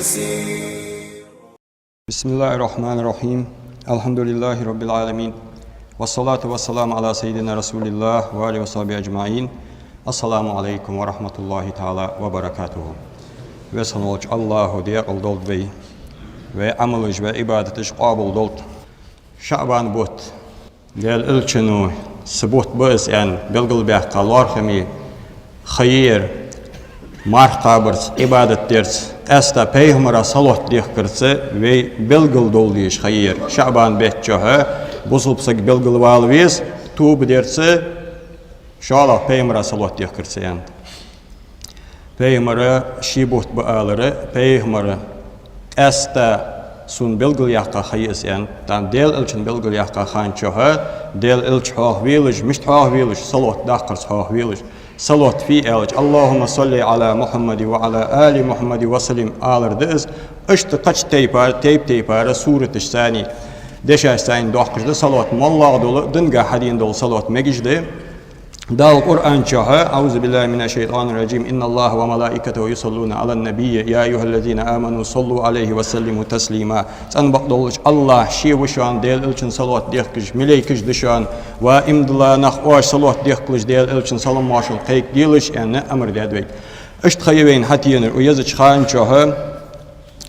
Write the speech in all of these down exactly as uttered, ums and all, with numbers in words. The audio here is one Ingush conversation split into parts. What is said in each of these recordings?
بسم الله الرحمن الرحيم. الحمد لله رب العالمين. والصلاة والسلام على سيدنا رسول الله وآله وصحبه أجمعين. السلام عليكم ورحمة الله تعالى وبركاته. Веза волча АллахӀа декъала долда вай, вай Ӏамалаш, вай Ӏибадаташ къоабал долда. ШаӀбан бутт, Даьла Элчано са бутт ба из аьнна белгалбаьккха лоархӀаме ха я ер, марха кхабарца, Ӏибадат дарца, къаьстта пайхамара салот дехкарца вай белгалдовла дезаш ха я ер. ШаӀбан бетта чухь бусалба саг белгалвала веза тоба дарца, шоллагӀа пайхамара салот дехкарца аьнна. Пайхамара ший бутт ба алар, пайхамара къаьстта сона белгалъяьккха ха я из аьнна, тахан Даьла Элчано белгалъяьккха хана чухь, Даьла Элча хьоахавелаш, мишта хьоахавелаш, салот даккхарца хьоахавелаш. Салот фуй аьлча, اللهم صل على محمد وعلى آل محمد وسلم алар да из. Иштта кхыча тайпара, тайп-тайпара сураташца, дешашца доаккхаш да салот, моллагӀа дола, динагахьа хьадена дола салот мегаш да. Дала Къуръан чухь: أعوذ بالله من الشيطان الرجيم. إن الله وملائكته يصلون على النبي يا أيها الذين آمنوا صلوا عليه وسلموا تسليما. ЦӀена бакъдолча АллахӀ ше ва шоана Даьла Элчанна салот дехкаш, малейкаш да шоана, ва иман дилла нах, оаш салот дехкалаш, Даьла Элчанна салам-моаршал кхайкаделаш аьнна амар даьд вайга. Иштта ха я вайна хьатӀаенар укх езача хана чухь,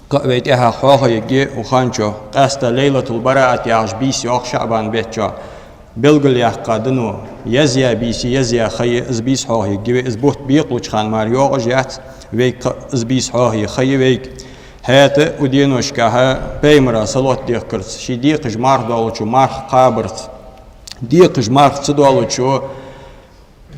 кхы а вай тӀехьа хьоахаергья укх хана чухь, къаьстта Лайлатул-Бараат яхаш бийса йоагӀа ШаӀбан бетта чухь. Белгалъяьккха дано езъяь бийса, езъяь ха я, из бийса хьоахаергья вай, из бутт бекъалуча хана мара йоагӀаш яц вайга, кхы а из бийса хьоахае ха я вайга. ХӀаьта укх деношкахьа пайхамара салот дехкарца, ший декхаш марха долчо марха кхабарца, декхаш марха ца долчо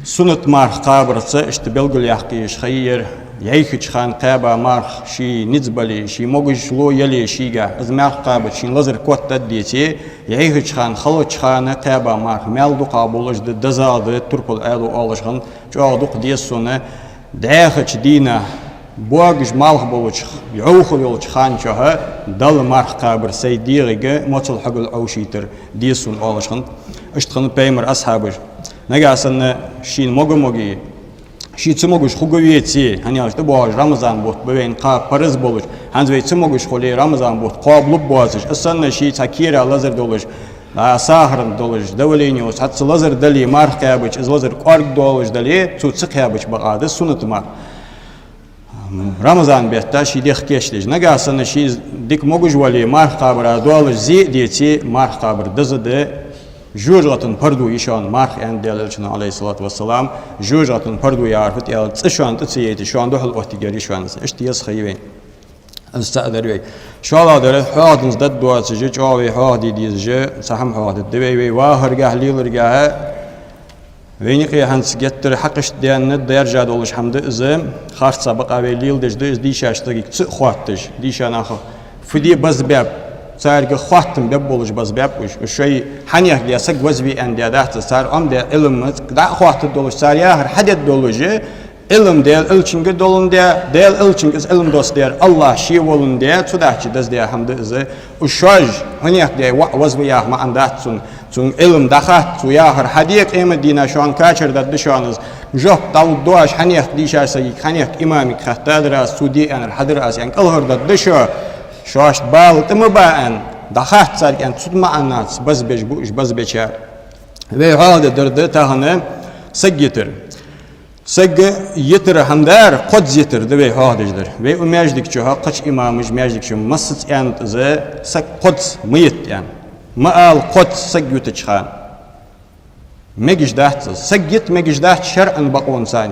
суннат марха кхабарца иштта белгалъяккха езаш ха я ер. ЙӀайхача хана кхаьба марха ший низ бале, ший могашал яле шийгахьа, из марха кхабарца шийна лазар котдаргдеце, йӀайхача хана, халача хана кхаьба марха маьл дукхагӀа болаш да, дезагӀа да, турпал аьле оалаш хиннад, чӀоагӀа дукха деза сона. ДӀаьхача дийнахьа, богаш малх болча, йӀовхал йолча хана чухь Далла марха кхабар сай дегӀага моцал, хьогал Ӏовшийтар деза сона оалаш хиннад. Иштта хиннад пайхамара асхьабаш. Нагахьа санна шийна мога-моге, ше ца могаш хургвеце, хӀана аьлча тӀабоагӀаш Рамазан бутт ба вайна кхаба парз болаш, хӀанз вай ца могаш хуле, Рамазан бутт кхоабалургбоацаш, из санна ший цхьа кера лазар долаш, а, сахарна долаш, давлени йолаш цхьацца лазар дале, марха кхаьбача из лазар кӀоаргдолаш дале, цо ца кхаьбача бакъахьа да суннат марха. Рамазан бетта ше дехка кийчдеш. Нагахьа санна ше дика могаш вале, марха кхабара долаш зе а деце, марха кхабар деза да. ЖожагӀатен парду я шоана марха, аьннад Даьла Элчано, عليه الصلاة والسلام. ЖожагӀатен парду яхар фуд аьлча, цӀи шоана тӀа ца яйта, шоана духьал оттаергья шоана из. Иштта еза ха я вайна. Из цаӀ дар вай. ШоллагӀдар, хьоахаденна даргдоацаш, чӀоагӀа вай хьоахаде дезаш цхьа хӀама хьоахадергда вай, вай вахаргахьа, леларгахьа. Вайна юкъе хӀанз геттара хьакхашта даьнна, даьржа долаш хӀама да из, харцахьа бакъахьа вай леладеш да из, дийшача сагага ца а хоатташ, дийша нах фу де беза баьб, царга хоаттам бергболаш беза баьб уж. Уж шоай хьанехк даь саг вазве аьнна даь дац из, цар Ӏомадаь Ӏилма дӀа а хоаттаргдолаш, цар яхар хьадергдолаш, Ӏилма Даьла Элчанга доландаь, Даьла Элчанга из Ӏилма доссадаьр АллахӀ ше воландаь, цудухьа дезадаь хӀама да из. Уж шоаш хьанехк даь воӀ вазва яха маӀан дац цун. Цунга Ӏилма дӀахатта, цо яхар хьаде, къематдийнахьа шоана качар даргда шоана из. Жоп дӀалургда оаш хьанехк дийшача сагага, хьанехк имамага, хаттадар аз, цо де аьннар хьадар аз аьнна, кӀалхардаргда шо. Шоашта бала тӀа ма ба аьнна, дӀахатта царга аьнна, цу маӀанца безабеш ба уж, безабечар. Вай хьоахадергдар да тахан саг йитар. Саг йитара хӀама дар, кхозза йитар да вай хьоахадеш дар. Вай укх маьждига чухь кхыча имамаша маьждига чу массаза аьннад из, саг кхозза ма йита аьнна. Ма ала кхозза саг ютача хана. Мегаш дац из. Саг йита мегаш дац шарӀан бокъонца.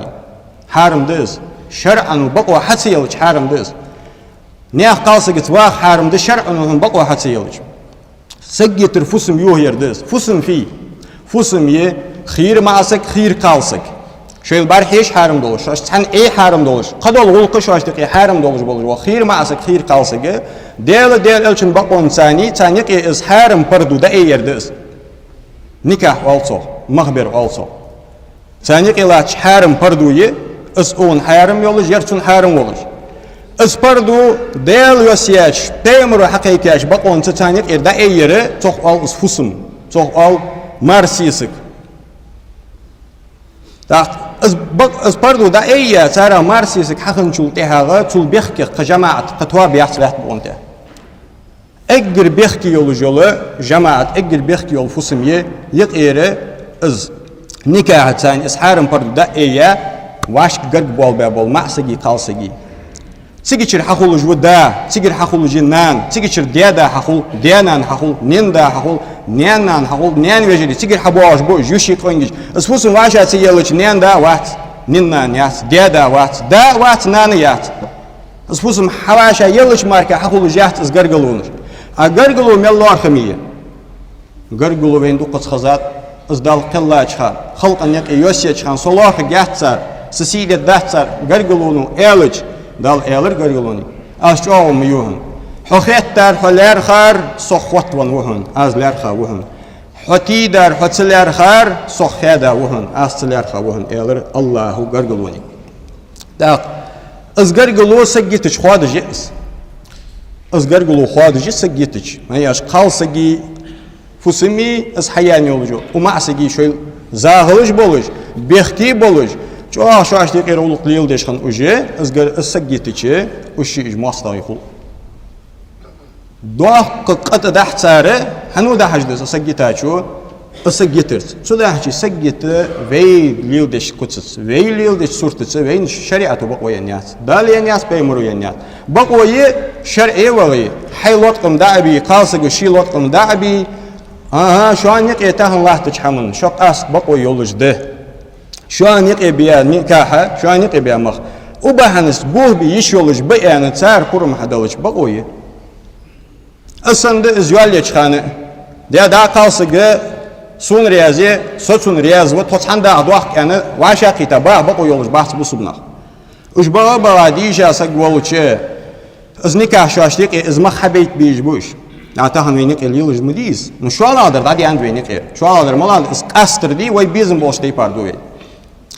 Хьарам да из. ШарӀан бокъо хьа ца елча хьарам да из. Наьха кхалсагаца ваха хьарам да шарӀан бокъо хьа ца елча. Саг йитар фусам йохаяр да из. Фусам фуй? Фусам я хийра маӀа саг, хийра кхалсаг. Шоайла бӀарахьежа хьарам долаш, шоашта цхьана Ӏе хьарам долаш, кхыдола гӀулакх шоашта юкъе хьарам долаш болаш вола хийра маӀа саг, хийра кхалсаг, Даьла, Даьла Элчан бокъонца, царна юкъе из хьарам парду дӀаайъяр да из. Никахь оал цох, махбер оал цох. Царна юкъе латташ хьарам парду я, из цунна хьарам йолаш, ер цунна хьарам волаш. Из парду Даьла йоссаяьча, пайхамаро хьакхайкаяьча бокъонца царна юкъера дӀаайъяр, цох оал из фусам, цох оал марсесаг. ТӀаккха Из бакъ-, из парду дӀаайя, царех марсесаг хьахинначул тӀехьагӀа цул бехке кхы жамаӀат, кхы тоба яц лаьтта букъа тӀа. Эггара бехке йолаш йола жамаӀат, эггара бехке йола фусам я юкъера из никахьаца из хьарам парду дӀаайя, вӀашка гарга болабаь бола маӀа саги кхалсаги. Цигачара хьахулаш ва да, цигара хьахулаш я нана, цигачара даь-да хьахул, даь-нана хьахул, наьн-да хьахул, наьн-нана хьахул, наьна вежарий, цигара хьабоагӀаш ба уж, йиший, къонгаш. Из фусам вӀаший ца елча, наьн-да вац, наьн-нана яц, даь-да вац, да вац, нана яц. Из фусам хьа вӀаший елча мара хьахулаш яц из гаргалонаш. А гаргало мел лоархӀаме я. Гаргало вайна дукхаза хезад, из Далла кхеллача хана, халкъа наькъе йоссаеча хана, со лоархӀаргьяц цар, са сий дергдац цар, гаргалоно аьлча, Дала аьлар гаргалонга: аз чӀоагӀо ма ю хьона. Хьо хеттар, хьо лаьрхӀар, сох хоттавенна ва хьона, аз лаьрхӀа ва хьона. Хьо тийдар, хьо ца лаьрхӀар, сох хаьда ва хьона, аз ца лаьрхӀа ва хьона, аьлар АллахӀа гаргалонга. ТӀаккха из гаргало саг йитача хоадаш я из. Из гаргало хоадаш я саг йитача. Ма яш кхалсаги фусами из хьаяьнна йолаш я, укх маӀа саги шоай загӀалаш болаш, бехке болаш, чӀоагӀа шоашта юкъера гӀулакх леладеш хинна уж, из гар-, из саг йитача, уж ши уж моастагӀий хул. Доккха къа тӀадахь цар, хьан ва дахьаш да из саг йитачо, из саг йитарца. Цудухьа саг йита вай леладеш куцаца, вай леладеча суртаца вайна шариӀато бакъо енна яц. Дала енна яц, пайхамаро енна яц. Бакъо я шарӀе вахе, хьай латкъам дӀа а бе, кхалсага ший латкъам дӀа а бе, аха, шоана юкъе тахан латтача хӀаман шо къаста бакъо йолаш да. Шоана юкъе баь никахьа, шоана юкъе баь мах. Укх бахьанах гохбе йиш йолаш ба аьнна, цар пурам хьаделча бакъо я. Из санна да из йоалаеча хана: «Даь-да, кхалсаг сона раьза я, со цунна раьза ва, тхо цхьана даха дохк», — аьнна, вӀашагӀкхийтта баха бакъо йолаш бац бусалба нах. Уж багӀа-багӀа дийша саг волча, из никахь шоашта юкъе из мах хьабайта безаш ба уж. А тахан вайна юкъе лелаш ма дий из. Ну, шоллагӀдар дӀадаьннад вайна юкъера. ШоллагӀдар малад, из къастар дий, вай безам болча тайпара ду вай.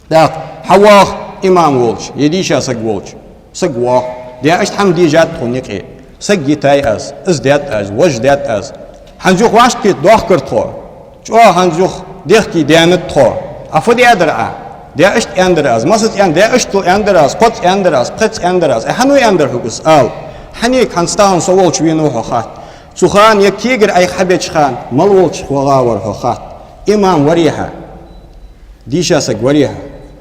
ТӀаккха хьавоагӀа имам волча, е дийша саг волча. Саг воагӀа. Даь, иштта хӀама дийшад тхона юкъе. Саг йитай аз, из даьд аз, вож даьд аз. ХӀанз юха вӀашагӀкхийтта дохкар тхо. ЧӀоагӀа хӀанз юха дехке даьннад тхо. А фу даьдар Ӏа? Даь, иштта аьннадар аз. Масаца аьнна? Даь, иштта аьннадар аз, кхозза аьннадар аз, пхезза аьннадар аз. Э, хьан ва аьннадар хьога из? Ала. Хьанега хӀанз тахан со волча венав хьо хатта. Цу хана е кегара Ӏайха хьабеча хана мала волча вагӀа вар хьо хатта. Имам варий хьа? Дийша саг варий хьа?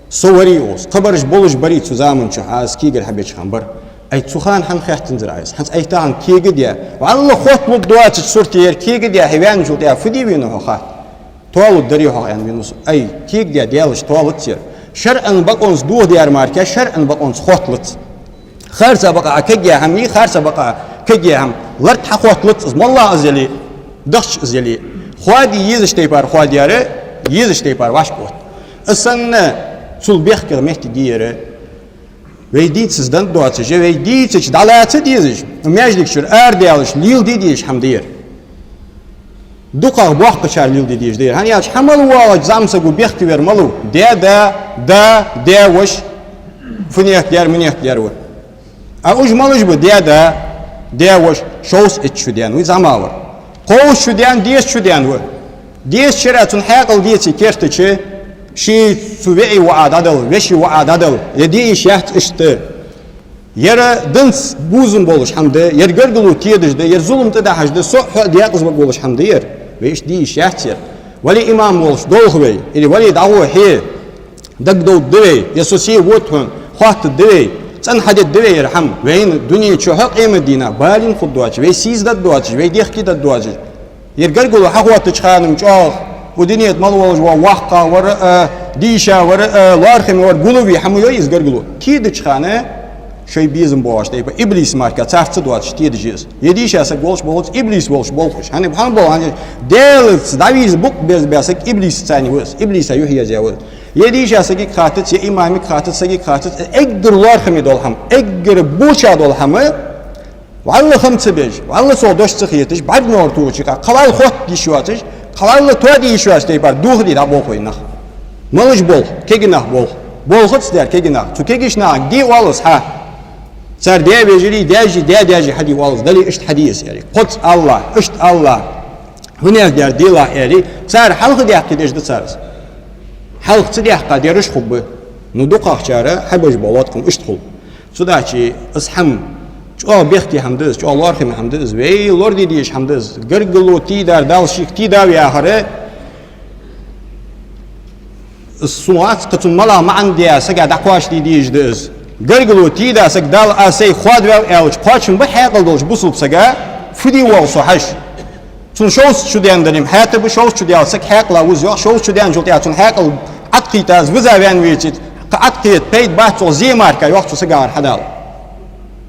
Со варий укхаза. Кхыбараш болаш барий цу заман чухь, аз кегара хьабеча хана бар. Ай, цу хана хӀана хаьттанзар Ӏа из? ХӀанз Ӏайха тахан кегадаь, валлахӀи, хотталургдоацача сурте ер кегадаь хьо ваьнначул тӀехьагӀа фу де венав хьо хатта? Тоалургдарий хьох аьнна венав со. Ай, кегадаь даьлча тоалац ер. ШарӀан бакъонца дохадаьр мара шарӀан бакъонца хотталац. Харца бакъахьа кагъяь хӀама, харца бакъахьа кагъяь хӀама. Лартта хьахотталац из, моллагӀа из яле, дахча из яле. Хоаде езача тайпара хоадаьр, езача тайпара вӀашка отт. Из санна цул бехкагӀа моттиг я ер. Вай дийцача денна доацаш, вай дийцача дӀалаца дезаш, маьждига чура арадаьлча леладе дезаш хӀама да ер. ДукхагӀа боккхачар леладе дезаш да ер. ХӀана аьлча, хьа мала воагӀача зӀамсаго бехке вер малув? Даь-да, да, даь-воша, фунех дар, мунех дар ва. А уж малаш ба? Даь-да, даь-воша, шовзткъа итт шу даьнна ва из зӀамагӀвар. Кховзткъа шу даьнна, дезткъа шу даьнна ва. Дезткъа шера цун хьаькъал деце кертача, ше цу веӀий воӀа дӀадала, веший воӀа дӀадала, е де йиш яц иштта. Ер динца бувзам болаш хӀама да, ер гаргало тедаш да, ер зулам тӀадахьаш да, со а хьо а даькъаза варг волаш хӀама да ер. Вай иштта де йиш яц ер. Вале имам волаш долх вай, или вале дӀагӀо хье, дагадовргда вай, е со се вода хьона, хоаттаргда вай, цӀена хьадергда вай ер хӀама. Вайна дуне чухь а, къематдийнахьа а балийна хургдоацаш, вай сийсаздаргдоацаш, вай дехке даргдоацаш. Ер гаргало хьахоттача хана-м чӀоагӀа, укх дунен тӀа мел волаш вола воккхагӀа вар а, дийша вар а, лоархӀаме вар а гулве хӀама йой из гаргало. Тедача хана шоай безам боагӀаш тайпа, иблис мара царца доацаш тедаш я из. Е дийша саг волаш болхац, иблис волаш болх уж. ХӀана, хӀана бо, хӀана, Даьлаца дӀавийрза букъ беза баь саг иблисаца цхьана ва из, иблиса юхь еза ва из. Е дийша сагага хаттац, е имамага хаттац, сагага хаттац, эггара лоархӀаме дола хӀама, эггара боча дола хӀама, валлахӀи, хӀама ца беш, валлахӀи, цох дош ца хеташ, бӀаргногӀар тохача юкъа, кхывала хотта йиш йоацаш, кхывала тоаде йиш йоацача тайпара дохаде дӀаболх вай нах. Малаш болх? Кегий нах болх. Болхац дер кегий нах. Цу кегийча нахага де оалаш хьа. Цар даь-вежарий, даьший, даь-даьший хьаде оалаш, дале иштта хьаде из, аьле. Кхозза алалахь, иштта алалахь. Фунех дар делахь, аьле. Цар хьалха даьккхе деш да цар из. Хьалха ца даьккха дераш хургба. Ну, дукхагӀчар хьабеш бола латкъам иштта хул. Цудухьа из хӀама чӀоагӀа бехке хӀама да из, чӀоагӀа лоархӀаме хӀама да из, вай лораде дезаш хӀама да из. Гаргало тийдар Дала шийх тийдав яхар, из сона вац, кхы цун малагӀа маӀан да сага дӀакхоачашде дезаш да из. Гаргало тийда саг Дала, аз сайх хоадаваьв аьлча, кхоачам ба хьаькъал долча бусалба сага, фу де воалл со хьажа. Цун шовзткъа шу даьнна дале-м хьаьта ба, шовзткъа шу даьлча саг хьаькъала вуза йоах, шовзткъа шу даьнначул тӀехьагӀа цун хьаькъал Ӏаткхийта, из виза ваьнна веций, кхы Ӏаткхета пайда бац цох, зе мара кхы йоах цу сагагара хьадала.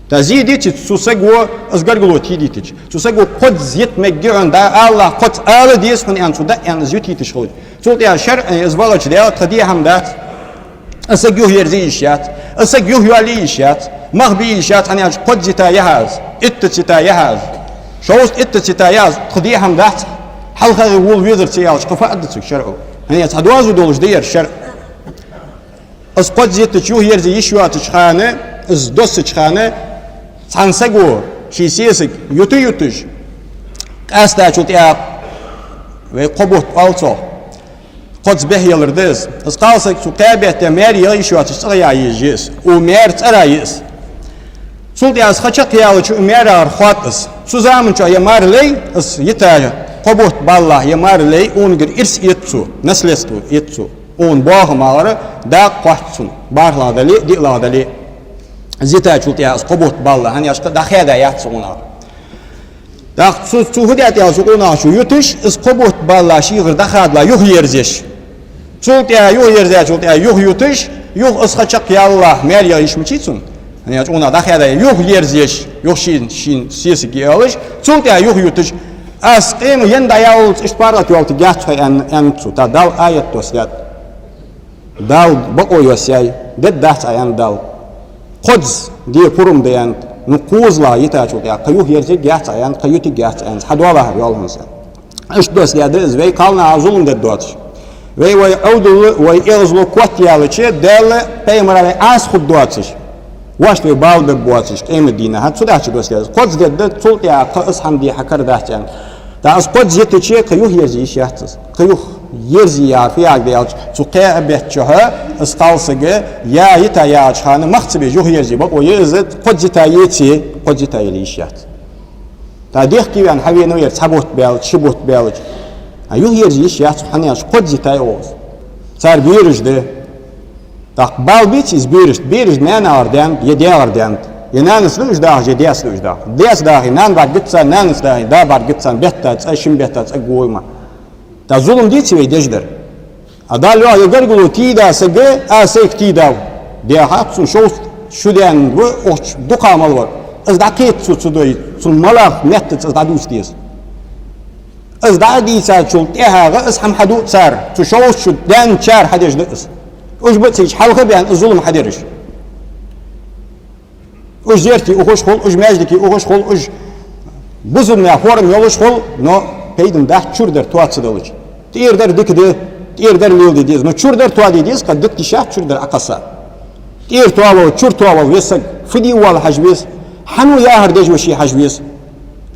ТӀаккха зе деций цу саго, из гаргало тийдийтача? Цу саго кхозза йита мегаргья хьона, да, АллахӀа кхозза ала деза хьона аьнна, цо дӀааьнна из ютийташ хилча. Цул тӀехьагӀа шарӀан из валача Дала тха де хӀама дац. Из саг юхаерзе йиш яц. Из саг юхайоалае йиш яц. Мах бе йиш яц, хӀана аьлча кхозза йита я хьа из, иттаза йита я хьа из, шовзткъа иттаза йита я хьа из, тха де хӀама дац. ХьалхагӀа вола везар ца аьлча, кхы фу аргда цунга шарӀо? ХӀана аьлча цхьа доазув долаш да ер шарӀ. Из кхозза йитача юхаерзе йиш йоацача хана, из доссача хана, цхьан саго ший сесаг юта-юташ, къаьстачул тӀехьагӀа, вай кхо бутт оал цох, кхозза бехъялар да из. Из кхалсаг цу кхаь бетта маьре яха йиш йоацаш цӀагӀа яха езаш я из. Укх маьра цӀера я из. Цул тӀехьагӀа из ха чакхъяьлча укх маьрагара хоатт из. Цу заман чухь ер мар лай, из йита кхо бутт баллалехь ер мар лай, укхангара ирс эц цо, наследство эц цо. Укхун боахамагара дакъа хоатт цунна, бархӀлагӀа дале а, диълагӀа дале а. Из йитачул тӀехьагӀа из кхо бутт баллалехь, хӀана аьлча кхы дӀахаьда яц цу къонахчо. ТӀаккха цо, цо фу даьд аьлча, цу къонахчо юташ, из кхо бутт баллалехь шийгара дӀахадалахь юхаерзаеш. Цул тӀехьагӀа юхаерзаьчул тӀехьагӀа юхаюташ, юха из ха чакхъяллалехь маьре яха йиш мичай цунна? ХӀана аьлча къонах дӀахаьда, юхаерзаеш, юха ший, ший сесаге оалаш, цул тӀехьагӀа юхаюташ, аз къемат ди дӀаяллалца иштта паргӀата йолийтаргьяц хьо аьнна, аьннад цо. ТӀаккха Дала аят доссадаьд. Дала бокъо йоссаяьй, дергдац Ӏа аьннад Дала. Кхозза де пурам да аьннад, ну кхозлагӀа йитачул тӀехьагӀа кхы юхаерзаргьяц Ӏа аьннад, кхы ютаргьяц Ӏа аьннад, хьадоалахь йоал хӀанз аьннад. Иштта доссадаьд из, вай кхалнаха зулам дергдоацаш. Вай, вай Ӏовдал, вай эгӀазло котъяьлча, Даьла, пайхамара вай Ӏаса хургдоацаш. Вошта вай бала бергбоацаш, къемат дийнахьа, цудухьа доссадаьд из. Кхозза дергда, цул тӀехьагӀа кхы из хӀама де хьакара дац аьнна. ТӀаккха из кхозза йитача кхы юхаерзе йиш яц из. Кхы юхаерзе яхар фу яхилга да аьлча, цу кхаь бетта чухь из кхалсаг я йита яхача хана мах ца беш юхаерзе бокъо я из, кхозза йита еце, кхозза йита яле йиш яц. ТӀаккха дехке ваьнна хьавенав ер цхьа бутт баьлча, ши бутт баьлча. А юхаерзе йиш яц, хӀана аьлча кхозза йита я оаха из. Цар бераш да. ТӀаккха бала беций из берашта? Бераш наьнагара даьннад, е даьгара даьннад. Е нанас да уж дахаш, е даьца да уж дахаш. Даьца дахе, нана бӀаргагуц царна, нанас дахе, да бӀаргагуц царна, бетта цӀа, шин бетта цӀагӀа гойма. ТӀаккха зулам деций вай деш дар? А Дала йоах, ер гаргало тийда саг, аз сайх тийдав. Дехьа цун шовзткъа шу даьнна ва, укх чу дукха мел вар. Из дӀакхета цо цу дой, цун малагӀа меттаца из дӀадувца деза. Из дӀадийцачул тӀехьагӀа из хӀама хьаду цар, цу шовзткъа шу даьнначар хьадеш да из. Уж бацийча хьалха баьнна из зулам хьадераш. Уж зерате ухаш хул, уж маьждиге ухаш хул, уж бусалба наьха форма йолаш хул, но пайда дац чура дар тоаца далча. ТӀера дар дика да, тӀера дар леладе деза, но чура дар тоаде деза, кхы дика дешац чура дар Ӏокхосса. ТӀера тоавала, чура тоавала веза саг, фу де воалл хьажа веза, хьан ва яхар деш ва ше хьажа веза,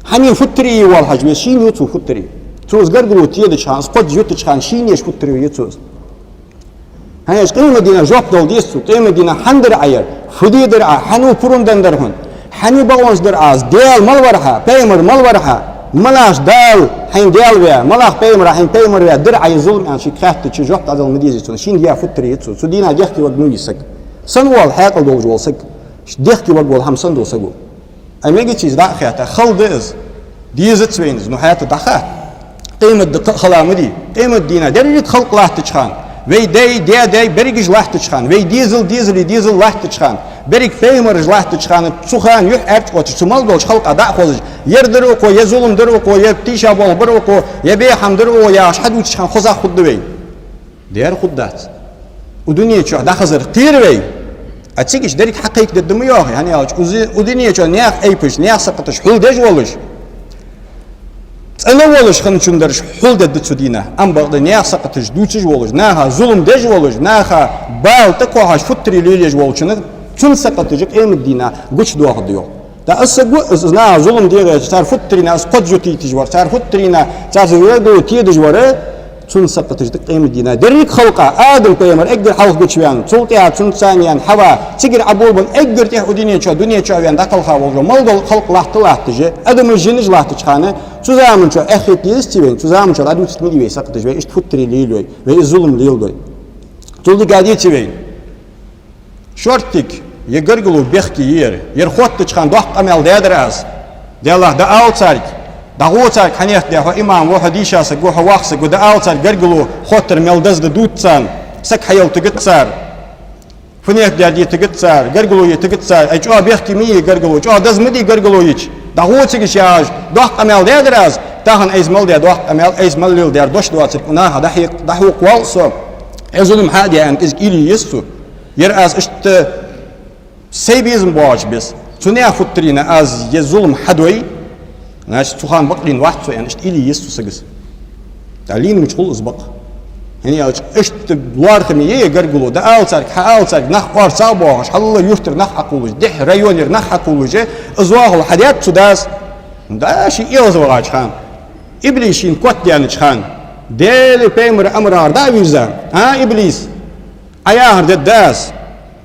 хьанна футтарий е воалл хьажа веза, шийна я цо футтарий. Цо из гаргало тедача хана, из кхозза ютача хана, шийна еш футтарий я цо из. ХӀана аьлча къемат дийнахьа жоп дала деза цо, къемат дийнахьа хӀана дир Ӏа ер, фу дийцар Ӏа, хьан ва пурам деннадар хьона, хьан ва бакъонца дир Ӏа, Даьла мала вар хьа, пайхамар мала вар хьа, малаш Дала хьайна Даьла ваь, малаш пайхамара хьайна пайхамар ваь дир Ӏа ер зулам аьнна шийга хаьттача жоп дала ма дезий цунна, шийна яь футтарий я цо, цу дийнахьа дехке варгвий из саг. Сенна воалл хьаькъал долаш вола саг, дехке варгвола хӀама сенна да саго? Ай мегаргвий из дӀа а хетта, хала да из. Дезац вайна из, ну хӀаьта дӀахатта. Къемат ди кхы а хала ма дий. Къемат дийнахьа деррига халкъ латтача хана, вай даьй, даь-даьй берригаш латтача хана, вай дезал, дезалий дезал латтача хана, берригаш пайхамараш латтача хана, цу хана юхь аьрчкъоташ, цу мел долча халкъа дӀа а хозаш, ер дир укхо, е зулам дир укхо, е тийша болх бир укхо, е бехам дир укхо яхаш хьадувцача хана хоза хургда вайна? Дера хургдац. Укх дунен чу дӀахазар кхер вай, а цига иштта деррига хьакхайкадергда ма йоахий, хӀана аьлча укх дунен чу наьха айпаш, наьха сакхаташ хьулдеш волаш, цӀена волаш хинначун дараш хьулдергда цу дийнахьа. Ам бакъда наьха сакхаташ дувцаш волаш, наха зулам деш волаш, наха бала тӀакхухьаш футтарий лелаеш волчунна, цун сакхаташ къемат дийнахьа гучадоахаргда йоах. ТӀаккха из саг ва, из наха зулам деш, цар футтарий, из кхозза ютийташ вар, цар футтарий, царца гаргало тедаш вар, Цунна сакхаташ да къематдийнахьа деррига халкъа, Адам пайхамар эггара хьалха гучаваьнна, цул тӀехьа цунца цхьана ваьнна Хьава, цигара Ӏоболабенна эггара тӀехьа укх дунен чу, дунен чу ваьнна дӀакхелха волаш вола мел дола халкъ латта латташ, адамаш, жинаш латтача хана, цу заман чу эхь хеташ ца вайна, цу заман чу дӀадувцийта ма дий вай сакхаташ, вай иштта футтарий лелайой, вай из зулам леладой. Цул дика деций вайна? Шортига, е гаргало бехке яр, яр хоттача хана доккха къамаьл даьдар аз. Деллахь, дӀаала царга, дӀагӀо царга, хьанехк де, хьо имам ва, хьо дийша саг ва, хьо воккха саг ва, дӀаала царга, гаргало хоттар мел деза да дувца царна, саг хьаяла тигац цар. Фунех дер де тигац цар, гаргало е тигац цар, ай чӀоагӀа бехке ма йий гаргало, чӀоагӀа деза ма дий гаргало йича. ДӀагӀо цига яхаш, доккха къамаьл даьдар аз, тахан айса мел даь доккха къамаьл, айса мел леладаьр дош доацилга наха дӀахьекх-, дӀахьокхаваьв со. Э, зулам хьа а даь, кӀезига уйла е еза цо. Ер аз иштта сай безам боагӀача беса, цу наьха футтарийна аз е зулам хьадой, значит, цу хана бакълийна вац со, аьнна, иштта уйла е еза цу сагас. ТӀа лийнна мича хул из бакъ? ХӀана аьлча, иштта лоархӀаме я е гаргало, дӀаала царга, хьаала царга, нах орцагӀа боагӀаш, хьалла юртара нах хьакхувлаш, дехьа районера нах хьакхувлаш, из вахал хьадаьд цу дас. Да, ше эгӀазвахача хана, иблис шийна котдаьннача хана, Даьла, пайхамара амарагӀара дӀа а вийрза: «А, иблис, Ӏа яхар дергда аз.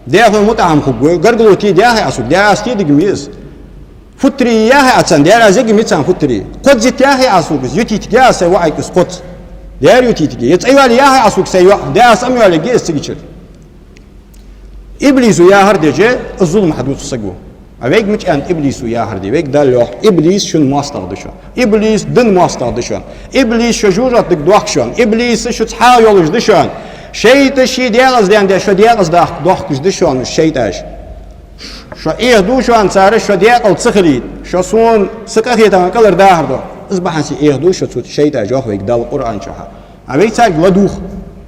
Даьра хьона мутӀахьам хургва, гаргало те дехьа Ӏа сога, даьра аз тедига ма я из. Футтарий яхьа Ӏа царна, даьра аз яга ма я царна футтарий. Кхозза йита яхьа Ӏа сога из, ютийтаргья аз сай воӀага из кхозза. Даьра ютийтаргья. Е цӀа йоалае яхьа Ӏа сога сай йоӀ, даьра аз цӀа ма йоалаергья из цигачара». Иблисо яхар деш, из зулам хьаду цу саго. А вайга мича аьннад иблисо яхар де? Вайга Дала йоах: иблис шун моастагӀа да шоана. Иблис дина моастагӀа да шоана. Иблис шо жожагӀатега доах шоана. Иблис шуца хьагӀ йолаш да шоана. ШайтӀа ший декъаза даьнна де шо декъаза дах-, дохкаш да шоана шайтӀаш. Шо Ӏехаду шоана цар, шо декъала ца хилийта, шо сона, са къахетама кӀалхара дахар ду. Из бахьан долаш Ӏехаду шо цу шайтӀаш, йоах вайга Дала Къуръан чу. А вай царга ладувгӀа.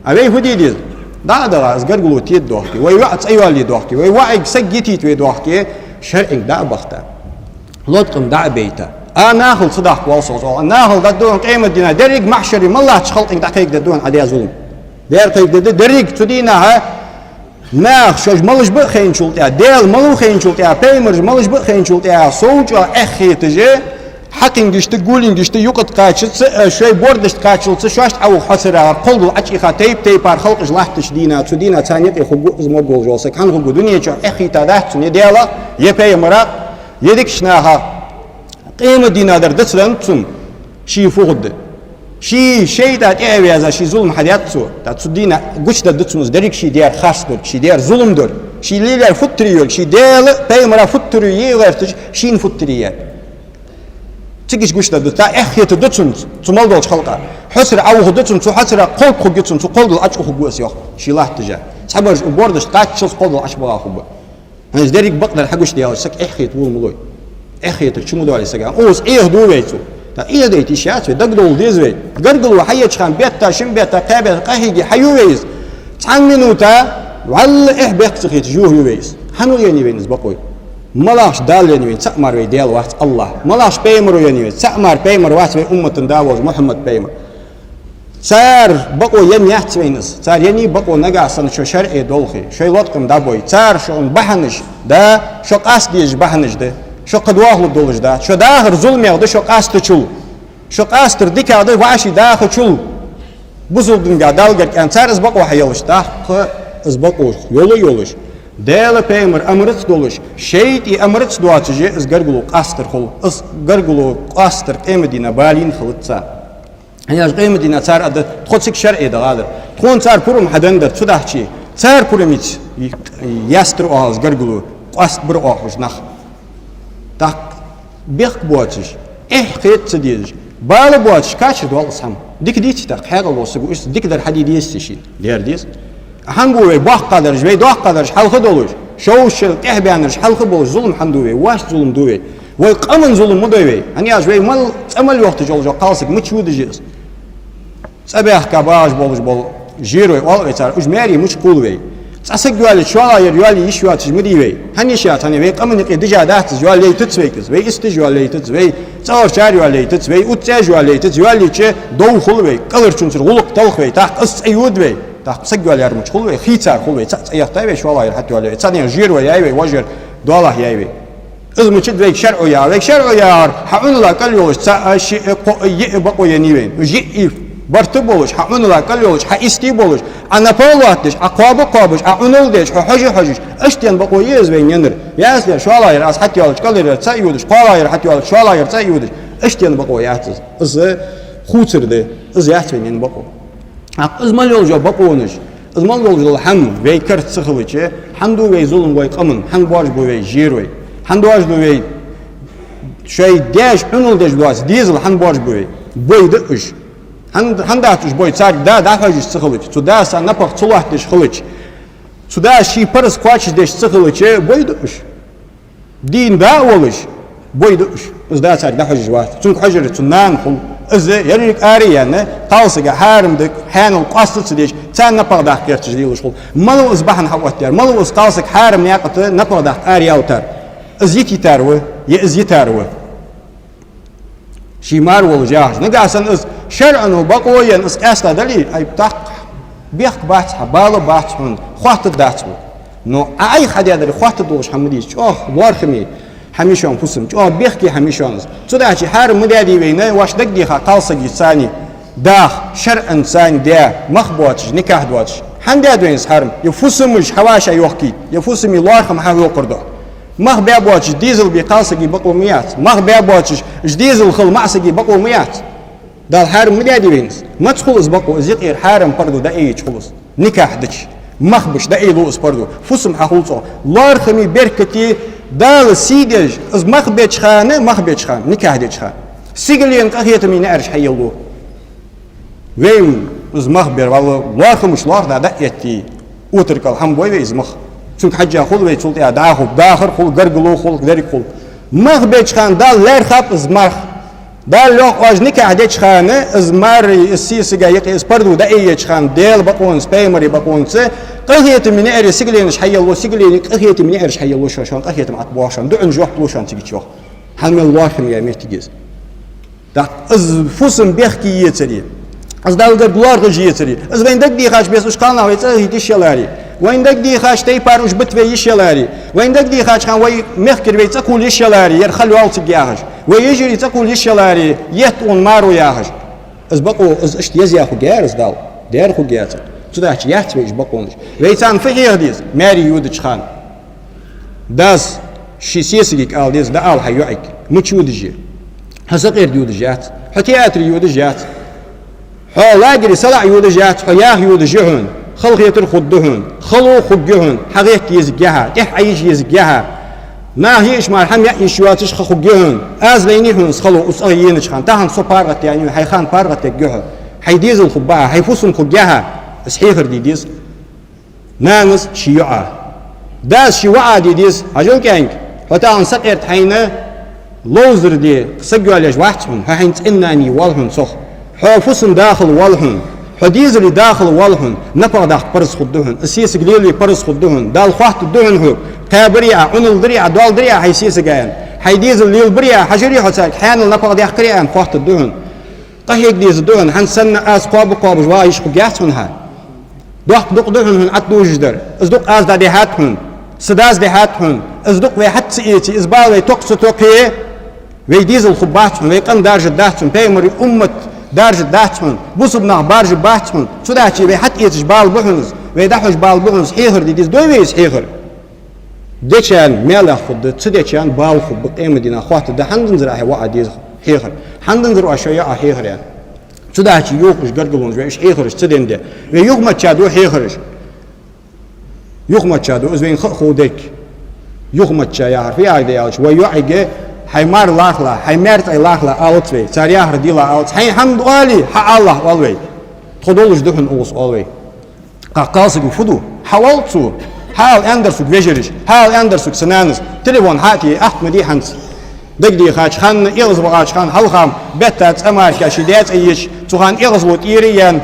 А вай фу де деза? ДӀа а даха, из гаргало теда дохке, вай воӀ цӀа йоалае дохке, вай воӀага саг йитийта вай дохке, шарӀага дӀа а бахийта, латкъам дӀа а бейта. А нахала ца дахка воал со, цӀогӀа нахала дергда хьона къематдийнахьа, деррига махьшаре мел латтача халкъага дӀакхайкадергда хьона Ӏа даь зулам. Даьра кхайкадергда деррига цу дийнахьа. Наха шоаш малаш ба а хайначул тӀехьагӀа, Даьла малав хайначул тӀехьагӀа, пайхамараш малаш ба а хайначул тӀехьагӀа, сов чӀоагӀа эхь хеташ, хьакхингашта, гулингашта юкъе кхаччалца, э, шоай бордашта кхаччалца, шоашта Ӏовух хьоцара кхолгал Ӏочуйийха тайп-тайпара халкъаш латтача дийнахьа, цу дийнахьа царна юкъе хургва из могаш вола саг. ХӀана хургва? Дунен чу эхь хеташ дац цунна е Даьлах, е пайхамарах, е дикача нахах. Къематдийнахьа дар дацадаьннад цунна, ше фу хургда. Ше шайтӀа тӀа а ваьза, ше зулам хьадаьд цо. ТӀаккха цу дийнахьа гучадаргда цунна из деррига ший даьра харц долга, ший даьра зулам долга, ше лелаяьр футтарий йолга, ше Даьла, пайхамара футтарий е гӀерташ, шийна футтарий яь. Цига гучадаргда, тӀаккха эхь хетаргда цунна, цу мел долча халкъа. Хьоцара Ӏовухаргда цунна, цу хьоцара кхолг хургья цунна, цу кхолгал Ӏочу ухаргва из, йоах, ше латташ. Цхьабараш бу бордашта кхаччалца кхолгал Ӏочубаха хургба. ХӀанз деррига бакъдар хьагучадаьлча, саг эхь хетар вола ма лой. Эхь хетар чу ма доале сага. Укхаза Ӏехаду вай цо. ТӀаккха Ӏехадайта йиш яц вай, дагадовла деза вай. Гаргало хьаеча хана бетта, шин бетта, кхаь бетта, къахьийга хьаю вай из. Цхьан минута, валлахӀи, эхь бехк ца хеташ, юхаю вай из. ХӀана енай вайна из бакъо? МалагӀча Далла енай вайна? Цаӏ мара вай Даьла вац АллахӀ. МалагӀча пайхамаро енай вайна? Цаӏ мара пайхамар вац, вай уммата да волаш Мухьаммад пайхамар. Цар бакъо енна яц вайна из. Цар еннай бакъо, нагахьа санна шо шарӀе долхе, шоай латкъам дӀабой. Цар шоана бахьанаш да, шо къаста дезаш бахьанаш да, шо кхы дохлур долаш да, шо дахар зуламех да шо къастачул, шо къастар дикагӀа да вӀаший дахачул. Бусалба динга, Далла гарга аьнна, цар из бакъо хьаелаш, тӀаккха из бакъо йола а йолаш, Даьла, пайхамара амарца долаш, шайтӀий амарца доацаш из гаргало къастар хул. Из гаргало къастар къематдийнахьа балийна хилац царна. ХӀана аьлча къематдийнахьа цар а да, тхо цига шарӀе дахадар. Тхона цар пурам хьаденнадар, цудухьа цар пурамца ястар оаха из гаргало, къоастабар оаха уж нах. ТӀаккха бехк боацаш, эхь хета ца дезаш, бала боацаш кхачар доал из хӀама. Дика деций тӀаккха, хьаькъал волча саго, иштта дикадар хьаде дезаций шийна? Дера деза. ХӀана бу вай боккхагӀдараш, вай доккхагӀдараш хьалха долаш, шовзткъа шерал тӀехьабаьннараш хьалха болаш, зулам хӀана ду вай? Воашта зулам ду вай. Вай къаман зулам ма дой вай. ХӀана аьлча вай мел, цӀа мел йохийташ йола кхалсаг мича водаш я из? ЦӀа баьхка багӀаш болаш бола жерой оал вай цар, уж маьре мича кхувл вай? ЦӀа саг йоалае, шоллагӀа ер йоалае йиш йоацаш ма дий вай. ХӀана йиш яц? ХӀана вай къаман юкъе дижа дац из, йоалаяйтац вайга из, вай истаж йоалаяйтац, вай цӀагӀарчар йоалаяйтац, вай уццаьж йоалаяйтац, йоалайича дов хул вай, кӀалхарчунцара гӀулакх талх вай, тӀаккха из цӀа йода вай. ТӀаккха саг йоалаяр мича хул вай? Хийцар хул вай, цаӀ цӀа яхийтай вай, шоллагӀа ер хьатӀайоалаяй вай, цхьанне жерой яьй вай, вож ер доалахьа яьй вай. Из мичад вайга шарӀо яхар? Вайга шарӀо яхар, хьа Ӏунала кӀал йолаш, цаӀ, шиъ, кхоъ, йиъ бакъо еннай вайна. Уж йиъ Барт болаш, хьа Ӏуналла кӀал йолаш, хьа истий болаш, Ӏа напагӀа лоаттадеш, Ӏа кхоаба кхоабаш, Ӏа Ӏуналла деш, хьо хьожа хьожаш, иштта бакъо я из вайна еннар. Яцар, шоллагӀъяр аз хьатӀайоалача кӀалара цаӀ йодаш, кхоалагӀъяр хьатӀайоалача шоллагӀъяр цаӀ йодаш, иштта бакъо яц из. Из хувцар да, из яц вайна енна бакъо. ТӀаккха из мел йолаш йола бакъонаш, из мел йолаш йола хӀама вай карта ца хилча, хӀана ду вай зулам вай къаман, хӀана боаржабу вай жерой, хӀана доаржаду вай шоай даьша Ӏуналла деш доаца дезал, хӀана боаржабу вай? Бой да уж. ХӀан-, хӀана дац уж бой? Царга да дӀахьожаш ца хилча, цу дас напагӀа ца лоаттадеш хилча, цу дас ший параз кхоачашдеш ца хилча, бой да уж. Дийна да а волаш, бой да уж. Из да царга дӀахьожаш вац. Цунга хьожар цун нана хул. Из еррига ара а яьнна, кхалсага хьарам да, хьанал къоаста ца деш, царна напагӀа даккха гӀерташ лелаш хул. Малав из бахьан хьаоттаяьр, малав из кхалсаг хьарам наькъа тӀа напагӀа даккха араяьлийтар? Из йитийтар ва, е из йитар ва? Ший мар волаш яхаш. Нагахьа санна из шарӀо бакъо енна из къаьста дале, ай, тӀаккха бехк бац хьа, бала бац хьона, хоаттаргдац хьона. Но Ӏа Ӏайха хьадаьдар хоаттаргдолаш хӀама дийца, чӀоагӀа лоархӀаме хӀама я шоана фусам, чӀоагӀа бехке хӀама я шоана из. Цудухьа хьарам ма даьдий вайна, воаш дагадеха кхалсага царна даха, шарӀаца царна даь, мах боацаш, никахь доацаш. ХӀана даьд вайна из хьарам? Е фусамаш хьавӀашагӀйохкийта, е фусаме лоархӀам хьахьокхар духьа. Мах баь боацаш, дезал бе кхалсага бакъо ма яц. Мах баь боацаш, уж дезал хила маӀа сага бакъо ма яц. Дала хьарам ма даьдий вайна из. Маца хул из бакъо? Из юкъера хьарам парду дӀаайча хул из. Никахь дича, мах беш дӀаайла из парду. Фусам хьахул цох. ЛоархӀаме, беркате, Дала сий деш, из мах беча хана, мах беча хана, никахь деча хана, сигален къахетаме наӀараш хьаеллу. Вай из мах бер валла, лоархӀамаш лоархӀа дӀа а этте, отар кӀал хӀама бой вай из мах. Цунга хьежжа хул вай, цул тӀехьа дӀахо дахар хул, гаргало хул, деррига хул. Мах беча хана Дала лаьрхӀаб из мах. Дала йоах, оаш никахь деча хана, из мари, из сесага юкъе из парду дӀаайеча хана, Даьла бакъонца, пайхамара бакъонца, къахетаме наӀаре сигаленаш хьаеллу, сигалене къахетаме наӀараш хьаеллу шоана, шоана къахетам Ӏат боах шоана, дуӀан жоп лу шоана цига чу йоах. ХӀана мел лоархӀаме я моттиг я из. ТӀаккха из фусам бехке ецаре, из Далла гарга лоархӀаш ецаре, из вайна дагадехача беса уж кхалнах вай цӀагӀа хийта йиш яларе, вайна дагадехача тайпара уж битве йиш яларе, вайна дагадехача хана вай мехкара вай цӀакхувла йиш яларе, ер хала йоал цига яхаш, вай йижарий цӀакхувла йиш яларе, етт укхун маро яхаш. Из бакъо, из иштта еза хургьяр из Дала? Дера хургьяцар. Цудухьа яц вай уж бакъонаш. Вай царна фу хьеха деза? Маьре йодача хана дас ший сесагага ала деза: дӀаала хьа йоӀага, мича йодаш я. Хьо сакъерда йодаш яц, хьо театре йодаш яц, хьо лагере салаӀа йодаш яц, хьо яха йодаш я хьона. Халахетар хургда хьона, хало хургья хьона, хьагӀетта езаргья хьа, тӀехьа Ӏайижа езаргья хьа. Наха йиъча мара хӀама яа йиш йоацаш ха хургья хьона. Аз лайнай хьона из хало, укх цӀагӀа еннача хана. Тахан со паргӀатъяьннай, хьай хан паргӀатъергья хьо. Хьай дезал хургба хьа, хьай фусам хургья хьа. Из хьехар де деза нанас ший йоӀа, дас ший воӀа де деза. Хьажал, кӀаьнк, хьо тахан сакъерда хьайна ловзар де саг йоалаеш вац хьона, хьо хьайна цӀен-нана е воалл хьона цох. Хьо фусам дахала воалл хьона, хьо дезала дахала воалл хьона, напагӀа даккха параз хургда хьона, из сесаг лелае параз хургда хьона, Дала хоаттаргда хьона хьога, кхаьбарий Ӏа, Ӏуналла дарий Ӏа, доал дарий Ӏа хьай сесага аьнна, хьай дезал лелабарий Ӏа, хьажарий хьо царга, хьанал напагӀа даьккхарий Ӏа аьнна хоаттаргда хьона. Къахьега дезаргда хьона, хӀанз санна аз кхоаба кхоабаш вагӀа йиш хургьяц хьона хьа. Доккха дукъ да хьона хьона Ӏат дужаш дар. Из дукъ аз дӀадихьад хьона, са дас дихьад хьона. Из дукъ вай хьатӀа ца эце, из бала вай токха ца токхе, вай дезал хургбац хьона, вай къам даржаргдац хьона, пайхамара уммат даржаргдац хьона, бусалба нах баржаргбац хьона. Цудухьа вай хьатӀаэцаш бала ба хьона из, вай дӀахьош бала ба хьона из, хьехар де деза, дой вай из хьехар. Дечарна маьлах хургда, ца дечарна бала хургба, къематдийнахьа хоаттаргда: хӀана данзар Ӏа хьай воӀа деза хьехар? ХӀана данзар Ӏа шоай йоӀа хьехар аьнна? Цудухьа юха уж гаргалонаш вай уж хьехараш ца денде. Вай юхамачча ду хьехараш. Юхамачча ду, из вайна ха а хов дерг. Юхамачча яхар фу яхар да аьлча, вай йоӀага: хьай мар лархӀалахь, хьай маьр-цӀай лархӀалахь алац вай, цар яхар дилахь алац, хьайна хӀама оале, хьаалалахь оал вай. Тхо долаш да хьона укхаза оал вай. Кхы кхалсага фу ду? Хьаоал цо, хьаала аьннадар сога вежараш, хьаала аьннадар сога са нанас, телефон хьа а тие, ахча ма дий хӀанз. Дагадехача хана, эгӀазвахача хана, хьалха бетта цӀа марка ший даь цӀа еча, цу хана эгӀазло тӀера а яьнна,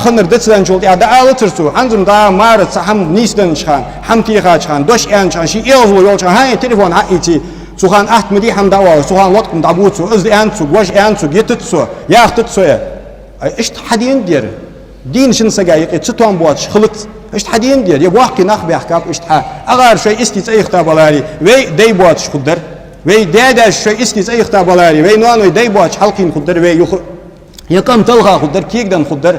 ханар дацаданчул тӀехьа дӀаалацар цо, хӀанз-м дӀа мара цхьа хӀама нийсденнача хана, хӀама техача хана, дош аьннача хана, ший эгӀазло йолча хана, хьа телефон хьа а ийце, цу хана ахча ма дий хӀама дӀаоалаш, цу хана лоаткъам дӀабу цо, из аьннад цо, гож аьннад цо, йитад цо, яхтад цо е. Ай, иштта хьадена дера. Дийна шин сага юкъе цатоам боацаш хилац. Иштта хьадена дера. Е боккхий нах баьхкаб иштта хьа. АгӀар шоай истий цӀа ихта баларе, вай дай боацаш хургдар. Вай даь-даьша шоай истий цӀа ихта баларе, вай ноаной дай боацаш хьалкхийна хургдар вай юха. Е къам талха хургдар, кегадаь хургдар,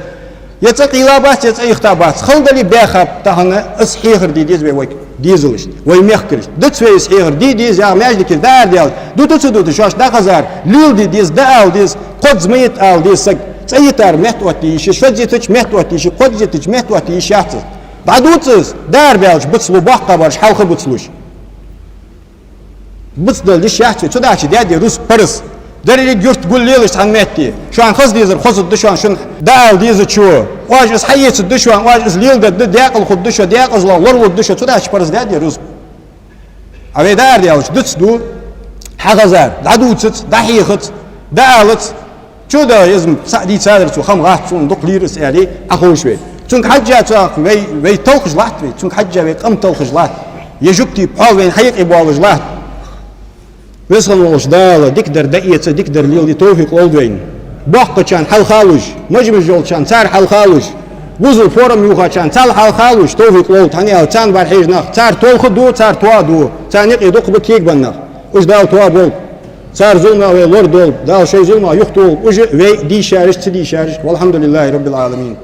е цӀа къийла бац, е цӀа ихта бац. Хала дале а, баьхаб тахан, из хьехар де деза вай, вай дезалашта, вай мехкарашта. Дац вай из хьехар де деза, яха маьждиге дӀаарадаьлча, дуташ ца дуташ, шоашта дӀахазар, леладе деза, дӀаала деза, кхозза ма йита ала деза саг. ЦӀа йитар меттаоттае йиш я, шозза йитача меттаоттае йиш я, кхозза йитача меттаоттае йиш яц из. ДӀадувца из, дӀаарабаьлча бицлу, боккхагӀбараш хьалха бицлуш. Бицдала йиш яц вай, цудухьа даьд вай рузба параз. Деррига юрт гуллелаш цхьан метте. Шоана хоза дезар хозаргда шоана, шун дӀаала дезачо. Оаш из хьаэцаргда шоана, оаш из леладергда, даькъала хургда шо, даькъазло лоралургда шо, цудухьа параз даьд вай рузба. А вай дӀаарадаьлча, дицду, хьахазар, дӀадувцац, дӀахьехац, дӀаалац. Чу да из, цхьа дийцадар цо, хӀама гӀац цунна, дукха лийра из аьле, Ӏоховш вай. Цунга хьежжа цох вай, вай талхаш латт вай, цунга хьежжа вай къам талхаш латт. Е жугтий пхьол вайна хьекъе боалаш латт. Веза хинна волча Дала дикадар дӀаэца, дикадар леладе товфикъ лолда вайна. Боккхачарна хьалха луш, мажмаж йолчарна цар хьалха луш, бузал форма юхачарна цар хьалха луш товфикъ лолда, хӀана аьлча царна бӀарахьежа нах, цар толхаш да, цар тоаба да, царна юкъе дукха ба кегабаь нах. Уж Дала тоаболба. Цар зуламах вай лорадолба, Дала шоай зуламах юхатохалба уж, вай дийшараш, ца дийшараш. والحمد لله رب العالمين.